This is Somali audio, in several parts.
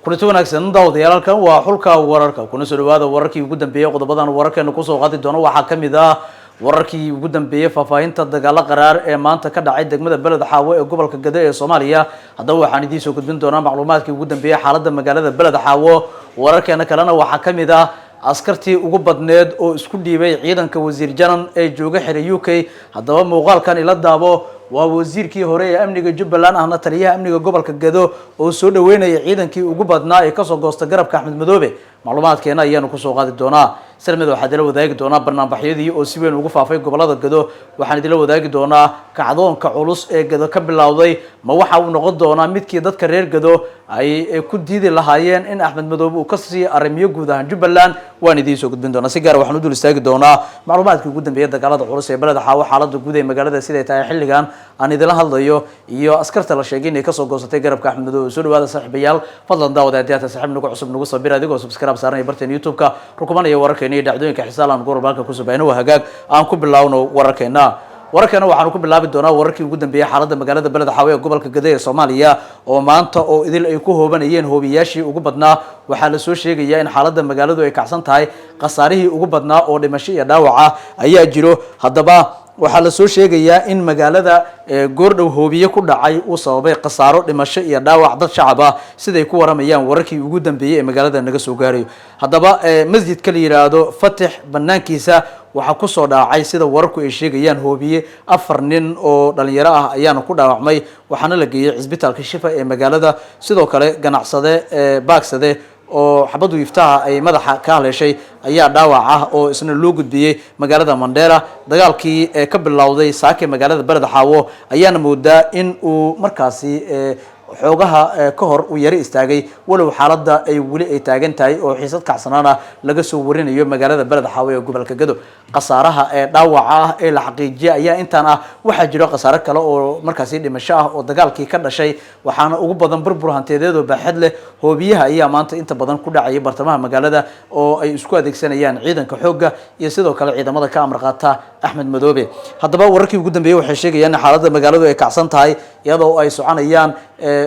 Kulanti wanaagsan daawadayaal, waa xulka wararka, kuna soo dhawaada wararkii ugu dambeeyay. Qodobadan wararkeena kusoo qaadi doono waxaa ka mid ah wararkii ugu dambeeyay faahfaahinta dagaalo qaraar ee maanta ka dhacay degmada Beled Xaawo ee gobolka Gado ee Soomaaliya. Haddaba waxaan idiin soo gudbin doonaa macluumaadkii ugu dambeeyay xaaladda magaalada Beled Xaawo. Wararkeena kalena waxaa ka mid ah askartii ugu badneed oo isku dhiibay ciidanka wasiir Janan ee jooga xira UK. Haddaba muuqaalkan ila daabo, waa wasiirkii hore ee amniga Jubbaland ahna taliyaha amniga gobolka Gado oo soo dhaweynaya ciidankii ugu badnaa ee kasoo goosta garabka Axmed Madoobe. Macluumaadkeena ayaanu kusoo qaadi doonaa. Silmid waxaa idila wadaagi doonaa banaanbaxyadii oo si weyn ugu faafay gobolada Gado. Waxaan idila wadaagi doonaa kacdoonka culus ee Gado ka bilowday, ma waxa uu noqon doonaa midkii dadka reer Gado ay ku diidi lahaayeen in Axmed Madoobe uu kasii arrimiyo guud ahaan Jubbaland? Waan idiin soo gudbin doonaa. Si gaar waxaan u dul istaagi doonaa macluumaadkii ugu dambeeyay dagaalada culus ee Beled Xaawo, xaalada guud ee magaalada siday tahay xilligan aan idila hadlayo, iyo askarta la sheegay inay kasoo goosatay garabka Axmed Madoobe. Soo dhawaada saaxiibayaal, fadlan daawada haddii aad tahay saaxiib nagu cusub, nagu sabir adigoo subscribe saaranaya barteen YouTube-ka, rukumanaya wararkeena iyo dhacdooyinka xisaal aan goor halka kusoo baahino. Waa hagaag, aan ku bilaawno wararkeena. Wararkeena waxaanu ku bilaabi doonaa wararkii ugu dambeeyay xaaladda magaalada Beled Xaawe ee gobolka Gado ee Soomaaliya, oo maanta oo idil ay ku hoobanayeen hoobiyaashii ugu badnaa. Waxaa lasoo sheegayaa in xaaladda magaaladu ay kacsan tahay, khasaarihii ugu badnaa oo dhimasho iyo dhaawaca ayaa jiro. Haddaba waxaa lasoo sheegayaa in magaalada goordhow hoobiye ku dhacay uu sababay khasaaro dhimasho iyo dhaawac dad shacab ah, siday ku waramayaan wararkii ugu dambeeyey ee magaalada naga soo gaarayo. Haddaba masjidka la yidhaahdo Fatix banaankiisa waxaa kusoo dhaacay, sida wararku ay sheegayaan, hoobiye. 4 nin oo dhalinyaro ah ayaana ku dhaawacmay, waxaana la geeyey cisbitaalka Shifa ee magaalada. Sidoo kale ganacsade Baagsade oo xabadu iftaha ay madaxa ka haleeshay ayaa dhaawac ah oo isna loo gudbiyey magaalada Mandheera. Dagaalkii ka bilowday saake magaalada Beled Xaawo ayaana moodaa in uu markaasi xoogaha ka hor uu yaro istaagay, walow xaaladda ay weli ay taagan tahay oo xiisad kacsanaana laga soo warinayo magaalada Beled Xaawo ee gobolka Gado. Khasaaraha ee dhaawaca ah ee la xaqiijiyay ayaa intaan ah. Waxaa jiro khasaare kale oo markaasi dhimasho ah oo dagaalkii ka dhashay, waxaana ugu badan burbur hantiyadeed oo baaxad leh. Hoobiyaha ayaa maanta inta badan ku dhacayay bartamaha magaalada oo ay isku adeegsanayaan ciidanka xoogga iyo sidoo kale ciidamada ka amar qaata Axmed Madoobe. Haddaba wararkii ugu dambeeyey waxay sheegayaan in xaaladda magaaladu ay kacsan tahay, iyadoo ay soconayaan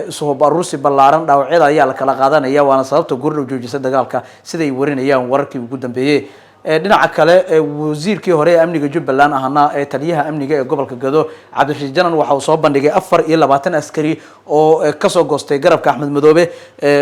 isuhub aruursi ballaaran. Dhaawacyada ayaa la kala qaadanaya, waana sababta goordhow joojisa dagaalka, siday warinayaan wararkii ugu dambeeyey. Dhinaca kale, wasiirkii hore ee amniga Jubbaland ahna ee taliyaha amniga ee gobolka Gado Cabdirashiid Janan waxa uu soo bandhigay 24 askari oo kasoo goostay garabka Axmed Madoobe.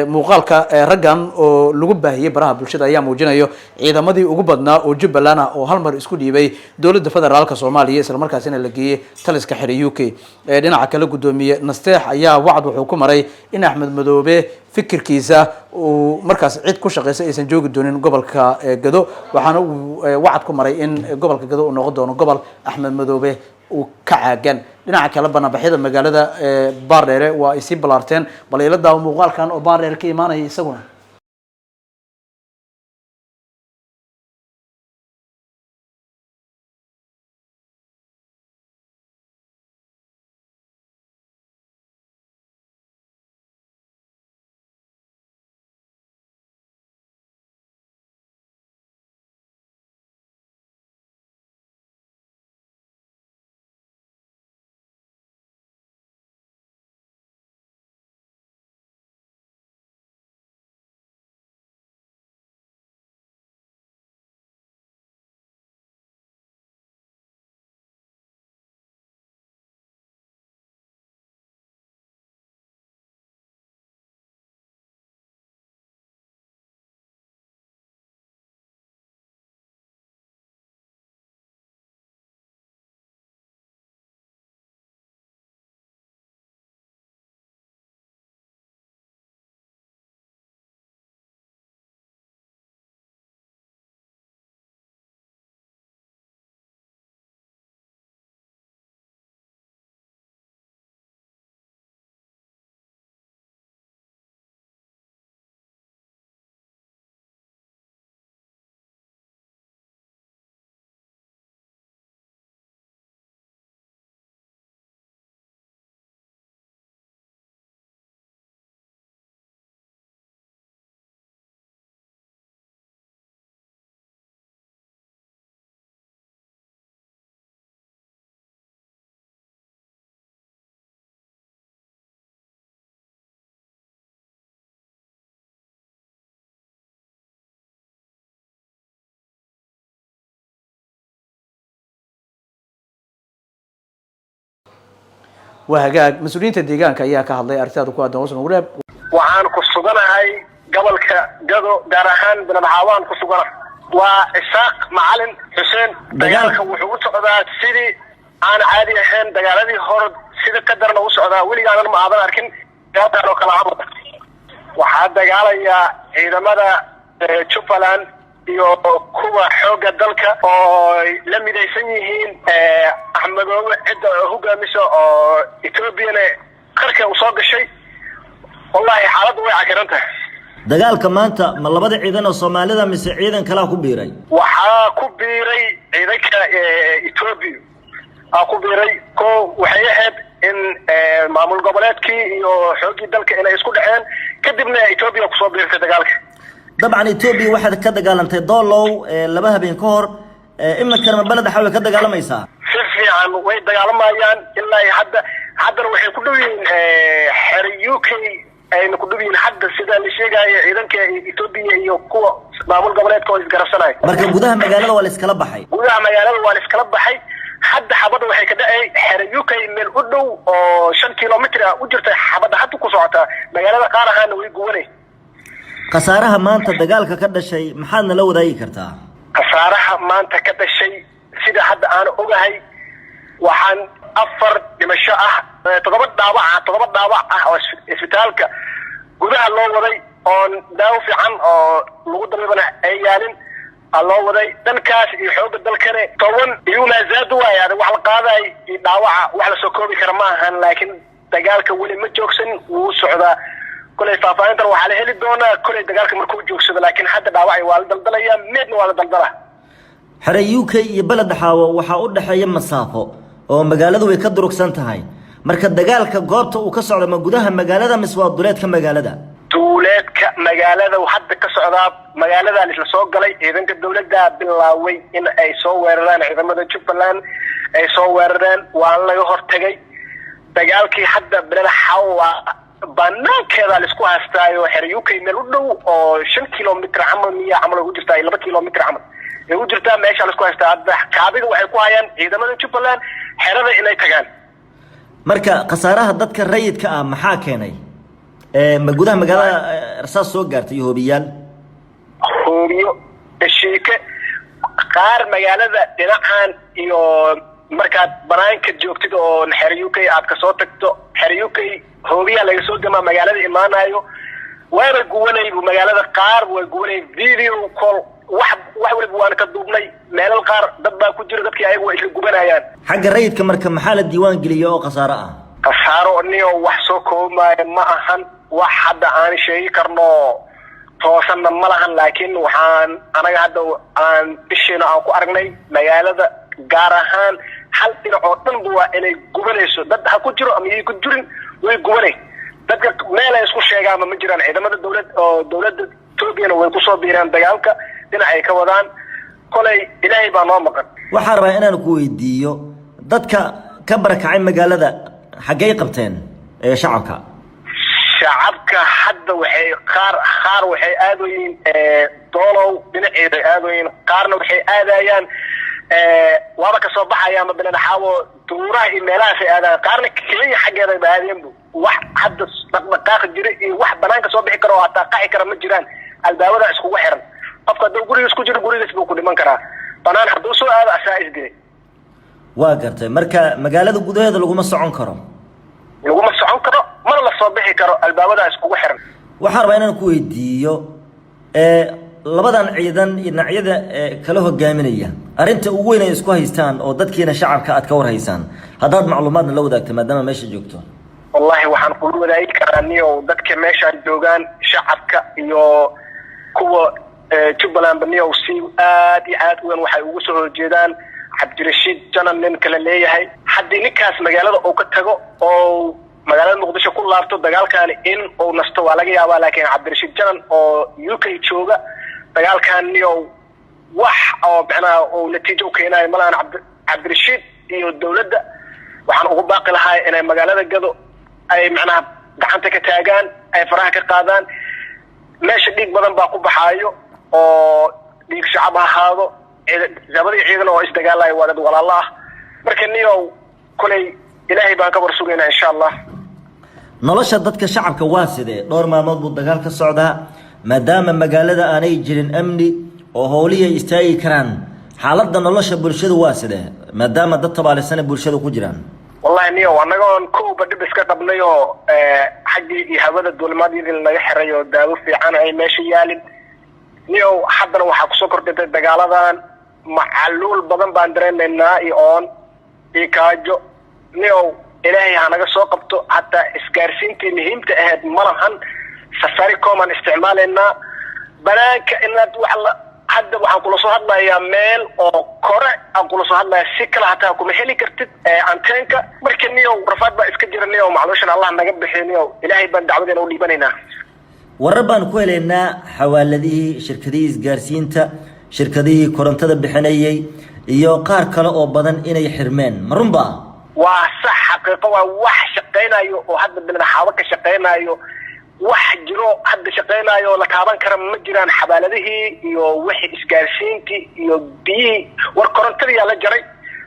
Muuqaalka raggan oo lagu baahiyey baraha bulshada ayaa muujinayo ciidamadii ugu badnaa oo Jubbaland ah oo hal mar isku dhiibay dowladda federaalka Soomaaliya, islamarkaasina la geeyey taliska xira UK. Dhinaca kale, guddoomiye Nasteex ayaa wacd wuxuu ku maray in Axmed Madoobe fikirkiisa uu markaas cid ku shaqeysa aysan joogi doonin gobolka Gado, waxaana uu wacad ku maray in gobolka Gado uu noqon doono gobol Axmed Madoobe uu ka caagan. Dhinaca kale, banaanbaxyada magaalada Baardheere waa ay sii ballaarteen. Bal ila daawo muuqaalkan oo Baardheere ka imaanaya isaguna. Waa hagaag, mas-uuliyiinta deegaanka ayaa ka hadlay arrintaada ku aadan. Hoos nagu reeb. Waxaan ku suganahay gobolka Gado, gaar ahaan Beledxaawaan ku sugana. Waa Isaaq Macalin Xuseen. Dagaalka wuxuu u socdaa sidii aan caadi ahayn, dagaaladii hore sida ka daran u socdaa. Weligaanan ma aadan arkin dagaalkan oo kale camal. Waxaa dagaalayaa ciidamada Jubbaland iyo kuwa xoogga dalka oo la midaysan yihiin Axmedoobe cidda hogaamisa oo Etoobiyana qarka u soo gashay. Wallahi xaaladdu way cakiran tahay. Dagaalka maanta ma labada ciidan oo Soomaalida mise ciidan kalaa ku biiray? Waxaa ku biiray ciidanka Etoobiya aa ku biiray. Ko waxay ahayd in maamul goboleedkii iyo xooggii dalka inay isku dhaceen, kadibna Etoobiya kusoo biirtay dagaalka. Dabcan Etoobiya waxaad ka dagaalantay Doolow 2 habeen ka hor, iminkana ma Beled Xaawe ka dagaalamaysaa? Si fiican way dagaalamayaan ilaa hadda. Haddana waxay ku dhow yihiin xer UK ayna ku dhow yihiin hadda, sida la sheegaayo, ciidanka Etoobiya iyo kuwa maamul goboleedka oo isgarabsanaya. Marka gudaha magaalada waa la iskala baxay? Gudaha magaalada waa la iskala baxay. Hadda xabadda waxay ka dhacay xere UK meel u dhow oo 5 kilomitr ah u jirta. Xabadda hadda ku socotaa magaalada qaar ahaana way gubanay. Khasaaraha maanta dagaalka ka dhashay maxaad nala wadaagi kartaa? Khasaaraha maanta ka dhashay sida hadda aan ogahay waxaan 4 dhimasho ah, 7 dhaawac ah, 7 dhaawac ah oo isbitaalka gudaha loo waday oon daawo fiican oo lagu dabiibana ay yaalin aa loo waday dhankaas. Iyo xoogga dalkane 10 iyo maazaadu waay. Adag wax la qaaday iyo dhaawaca wax lasoo koobi kara ma ahan, laakiin dagaalka weli ma joogsan, wuu socdaa. Kolay faahfaahintan waxaa la heli doonaa kolay dagaalka markuu joogsado, laakiin hadda dhaawacay waa la daldalaya, meedna waa la daldalaa. Xere UK iyo Beled Xaawo waxaa u dhexeeya masaafo oo magaaladu way ka durugsan tahay. Marka dagaalka goobta uu ka socdo ma gudaha magaalada mise waa duleedka magaalada? Duuleedka magaalada hadda ka socdaa. Magaalada isla soo galay, ciidanka dawladda bilaaway in ay soo weeraraan ciidamada Jubbaland ay soo weerareen, waana laga hortagay dagaalkii. Hadda Beled Xaawo waa banaankeeda laisku haystaayo, xere UK meel u dhow oo 5 kilomitr camal miya camal ay u jirtaa, 2 kilomitr camal ay u jirtaa meesha laisku haystaa. Hadda kaabiga waxay ku hayaan ciidamada Jubbaland xerada inay tagaan. Marka khasaaraha dadka rayidka ah maxaa keenay? Ma gudaha magaalada rasaas soo gaartay iyo hoobiyaal? Hoobiyo, dhashiike qaar magaalada dhinacan iyo markaad banaanka joogtid oo xere UK aad kasoo tagto, xere UK hoobiyaa laga soo gamaa magaalada imaanayo, waana guwanaybu magaalada qaar waa guwanay. Video call wax waliba waana ka duubnay. Meelal qaar dad baa ku jira, dadkii ayagu waa isla gubanayaan. Xagga rayidka marka maxaa la diiwaan geliyay oo khasaaro ah? Khasaaro niyo wax soo koobmaayo ma ahan, wax hadda aan sheegi karno toosanna ma lahan, laakiin waxaan anaga hadda aan bishiina aan ku aragnay magaalada gaar ahaan hal dhinac oo dhanba waa inay gubanayso. Dad ha ku jiro ama yay ku jirin, way gubanay. Dadka meel ay isku sheegaanba ma jiraan. Ciidamada dawlad oo dawladda Etoobiyana way kusoo biireen dagaalka, dhinac ay ka wadaan. Kolay Ilaahay baa noo maqan. Waxaan rabaa inaan ku weydiiyo, dadka ka barakacay magaalada xaggay qabteen ee shacabka? Shacabka hadda waxay qaar waxay aadayiin Doolow dhinaceeday aadayiin, qaarna waxay aadayaan waaba kasoo baxayaanba Beledxaawo, duuraha iyo meelahaasay aadayaan, qaarna Kenya xaggeeda ba aadeenbu. Wax hadda dhaqdhaqaaqi jira iyo wax banaanka soo bixi kara oo hataa qaxi kara ma jiraan. Albaabada iskugu xiran. Qofka hadduu gurigiis ku jiro, gurigiis buu ku dhiman karaa. Banaan hadduu soo aado, asaa isdilay. Waa gartay. Marka magaalada gudaheeda laguma socon karo? Laguma socon karo, mana la soo bixi karo, albaabada iskugu xiran. Waxaan rabaa inaan ku weydiiyo labadan ciidan dhinacyada kala hogaaminaya arrinta ugu weyn ay isku haystaan oo dadkiina shacabka aad ka war haysaan, haddaad macluumaadna la wadaagto maadaama meesha joogto. Wallahi waxaan kula wadaagi karaa niyow, dadka meeshaan joogaan, shacabka iyo kuwa Jubbalandba, niyow si aad iyo aad u weyn waxay ugu soo horjeedaan Cabdirashiid Janan nin kale leeyahay. Haddii ninkaas magaalada uu ka tago oo magaalada Muqdisho ku laabto, dagaalkaani in uu nasto waa laga yaabaa. Laakiin Cabdirashiid Janan oo UK jooga, dagaalkan niyow wax oo macnaha uu natiijo u keenayo malahan. Cabdirashiid iyo dawladda waxaan ugu baaqi lahaa inay magaalada Gado ay macnaha gacanta ka taagaan, ay faraha ka qaadaan. Meesha dhiig badan baa ku baxaayo, oo dhiig shacab ha ahaado, labadii ciidan oo isdagaalayo waa dad walaalo ah. Marka niyow kolay Ilaahay baan ka war sugaynaa, insha Allah. Nolosha dadka shacabka waa sidee? Dhowr maalmood buu dagaal ka socdaa, maadaama magaalada aanay jirin amni oo howlihii ay istaagi karaan. Xaaladda nolosha bulshadu waa sidee, maadaama dad tabaalisana bulshada ku jiraan? Wallahi niyo, annagoon kowba dhib iska qabnay oo xaggii iyo hawada duulimaadyadii naga xiray oo daawo fiican ay meesha yaalin, niyow, haddana waxaa kusoo kordhintay dagaaladan. Macaluul badan baan dareemaynaa iyo oon iyo kaajo. Niyow, Ilaahay ha naga soo qabto. Hataa isgaarsiintii muhiimta ahayd ma lahan. Safaricom aan isticmaalaynaa. Banaanka inaad wax la hadda waxaan kula soo hadlayaa meel oo kore aan kula soo hadlaya, si kale hataa kuma heli kartid anteenka. Marka niyow, rafaad baa iska jira niyow. Macluushan Allah naga bixiyo niyow. Ilaahay baan dacwadeena u dhiibanaynaa. Warar baan ku helaynaa xawaaladihii, shirkadihii isgaarsiinta, shirkadihii korontada bixinayay iyo qaar kale oo badan inay xirmeen. Ma runba? Waa sax, xaqiiqo. Waa wax shaqaynayo oo hadda Beledxaawo ka shaqaynayo, wax jiro hadda shaqaynayo oo la taaban kara ma jiraan. Xawaaladihii iyo wixii isgaarsiintii iyo biyihii, war korontadii la jaray.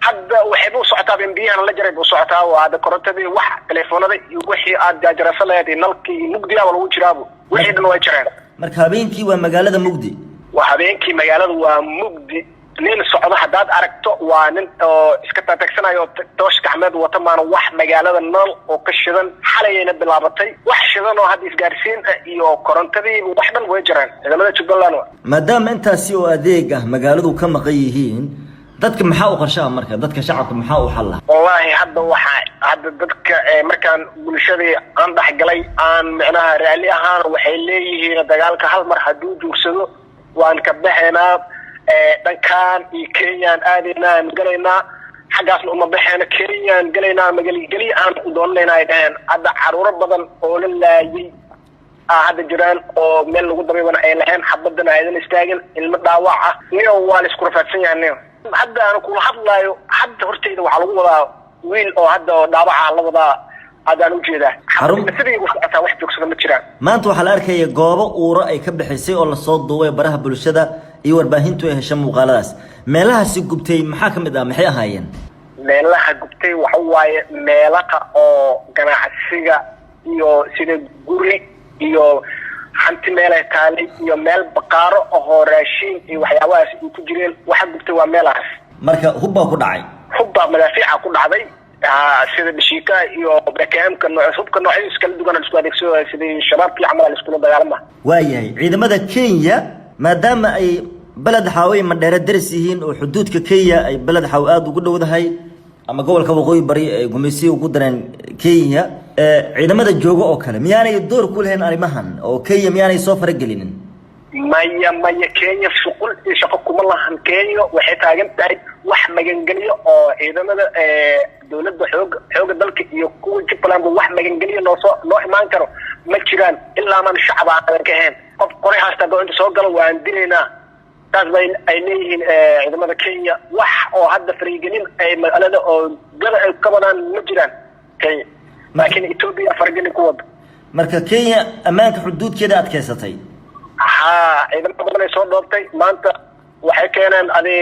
Hadda waxayba u socotaa in biyahana la jaray bu socotaa. Oo hadda korontadii, wax telefoonada iyo wixii aad jaajarasa lahayd iyo nalkii iyo mugdiyaaba lagu jiraabo. Wixii dhan way jareen. Marka habeenkii waa magaalada mugdi? Waa habeenkii magaalada waa mugdi. Nin socdo haddaad aragto, waa nin oo iska taatagsanayo oo toosh gacmeed wata maana. Wax magaalada nool oo ka shidan xalayayna bilaabatay. Wax shidan oo hadda isgaarsiin ah iyo korontadii, wax dhan way jiraan ciidamada Jubbaland. Maadaama intaasi oo adeeg ah magaaladu ka maqan yihiin, dadka maxaa u qorshaha? Marka dadka shacabka maxaa u xalla? Wallaahi hadda waxaa hadda dadka markaan bulshadii aan dhexgalay, aan micnaha raalli ahaan, waxay leeyihiin dagaalka hal mar hadduu joogsado waan ka baxaynaa. Dhankaan iyo Kenyaan aadaynaa, aan galaynaa. Xaggaasna uma baxeeno, Kenyaan galaynaa, magalgeli aan u doonanaynaa ay dhaheen. Hadda caruuro badan oo la laayay aa hadda jiraan oo meel lagu dabiibana ay lahayn, xabadana aydan istaagin, ilmo dhaawac ah. Niyo, waa la isku rafaadsan yahay niyo. Hadda aan kula hadlaayo, hadda hortayda waxaa lagu wadaa wiil oo hadda oo dhaawaca la wadaa haddaan ujeedaa. Sidii u socotaa, wax joogsada ma jiraan. Maanta waxaa la arkaya goobo uuro ay ka bixisay oo lasoo duubay baraha bulshada iyo warbaahintu ay hesha muuqaaladaas. Meelahaasi gubtay maxaa ka mid ah? Maxay ahaayeen? Meelaha gubtay waxa waaye meelaha oo ganacsiga iyo sida guri iyo hanti meelay taalay iyo meel baqaaro ahoo raashiin iyo waxyaabahaas ay ku jireen. Waxa gubtay waa meelahaas. Marka hubbaa ku dhacay? Hubbaa, madaafiica ku dhacday, sida dhashiika iyo BKM-ka, nooc hubka noocyadiis kala duwan la isku adeegsado, sidii shabaabkii camal la iskula dagaalama. Waayahay, ciidamada Kenya maadaama ay Beled Xaawo iyo Mandheere daris yihiin oo xuduudka Kenya ay Beled Xaawo aada ugu dhowdahay, ama gobolka Waqooyi Bari ay gumaysiga ugu dareen Kenya, ciidamada jooga oo kale miyaanay door ku lahayn arrimahan oo Kenya miyaanay soo faragelinin? Maya, maya, Kenya shuqul iyo shaqo kuma lahan. Kenya waxay taagan tahay wax magangelyo oo ciidamada dowladda xooga dalka iyo kuwa Jubbalandba wax magangelyo noosoo noo imaan karo ma jiraan, ilaa maan shacab aanan ka ahayn. Qof qoray haasta haddoo inta soo galo waan dilaynaa, saas bay ay leeyihiin ciidamada Kenya. Wax oo hadda faragelin ay magaalada oo gada ay ka wadaan ma jiraan Kenya, laakiin Ethiopia faragelin ku wado. Marka Kenya ammaanka xuduudkeeda adkeysatay? Haa, ciidamo badan ay soo dhoobtay. Maanta waxay keeneen adi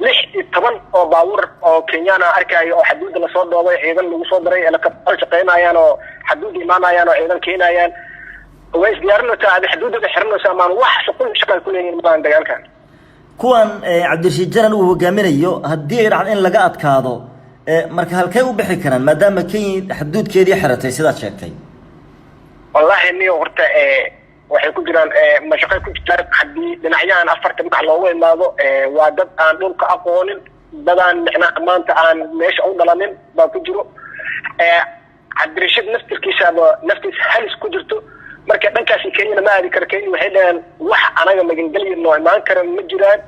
16 oo baabuur oo Kenyaan ah arkaayo oo xaduudda lasoo dhoobay, ciidan lagu soo diray, helicopter shaqaynayaan oo xaduudda imaanayaan oo ciidan keenayaan. Way isdiyaarinaysaa adi, xaduudada xiranaysaa maan. Wax shuqul shaqa ay ku leeyihiin maan dagaalkan. Kuwan Cabdirashiid Janan uu hogaaminayo, haddii ay dhacdo in laga adkaado, marka halkay u bixi karaan, maadaama Kenya xuduudkeedii xiratay sidaad sheegtay? Wallaahi niyo, horta waxay ku jiraan mashaqay ku jiraan. Haddii dhinacyahan afarta dhinac loogu imaado, waa dad aan dhulka aqoonin, dadaan micnaha maanta aan meesha u dhalanin baa ku jiro. Cabdirashiid naftirkiisaaba naftiisa halis ku jirto. Marka dhankaasi Kenyana ma aadi karo. Kenya waxay dhaheen wax anaga magangelya noo imaan kara ma jiraan.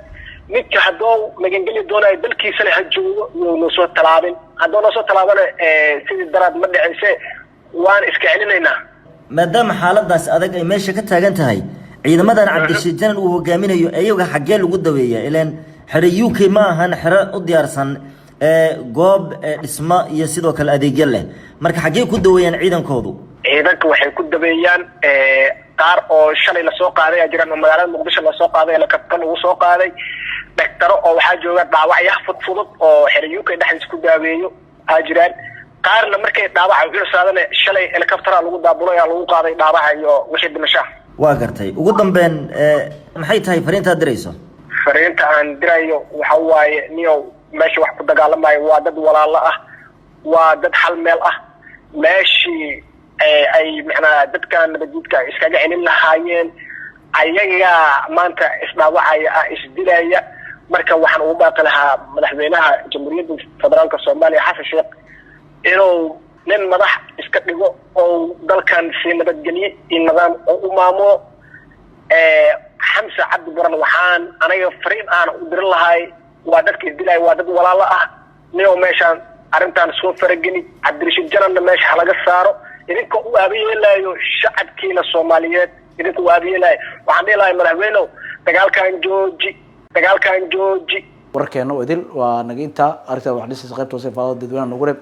Ninka hadduu magangelya doonayo dalkiisana ha joogo, iyo noo soo talaabin. Hadduu noo soo talaabana, sidii daraad ma dhicayse, waan iska celinaynaa. Maadaama xaaladaas adag ay meesha ka taagan tahay, ciidamadan Cabdirashiid Janan uu hogaaminayo iyaga xaggee lagu daweeyaa? Ilaan xero UK ma ahan xero u diyaarsan goob dhismo iyo sidoo kale adeegyo leh. Marka xaggee ku daweeyaan ciidankoodu? Ciidanka waxay ku daweeyaan, qaar oo shalay lasoo qaaday aa jiraan oo magaalada Muqdisho lasoo qaaday, helicopter lagu soo qaaday. Dhagtaro oo waxaa jooga dhaawacyaha fudfudud oo xero UK dhexdiis ku daaweeyo aa jiraan. Qaarna markay dhaawaca culsaadana shalay helicoptera lagu daabulay, lagu qaaday dhaawaca iyo wixii dhimashaa. Waa gartay. Ugu dambeyn, maxay tahay fariintaad dirayso? Fariinta aan dirayo waxa waaye, niyow, meesha wax ku dagaalamayo waa dad walaalo ah, waa dad hal meel ah. Meeshii ay macnaa dadkan nabaddiidka iskaga celin lahaayeen, ayagaa maanta isdhaawacaya ah, isdilaya. Marka waxaan ugu baaqi lahaa madaxweynaha Jamhuuriyadda Federaalka Soomaaliya, Xasan Sheekh, inuu nin madax iska dhigo oo dalkan si nabadgelye iyo nidaam oo u maamulo. Xamse Cabdi Baran, waxaan aniga fariin aan u dirin lahay, waa dadka isdilaya, waa dad walaalo ah. Niyow, meeshaan arrintaan soo farageli, Cabdirashiid Jananna meesha halaga saaro. Idinka u aabayeelayo shacabkiina Soomaaliyeed, idinka u aabayeelayo, waxaan dhihi lahay, madaxweynow, dagaalkan jooji, dagaalkan jooji. Wararkeena oo idil waa naga intaa. Aragtaa wax dhisaysa qaybta hoose faadada dadweynaha nagu reeb.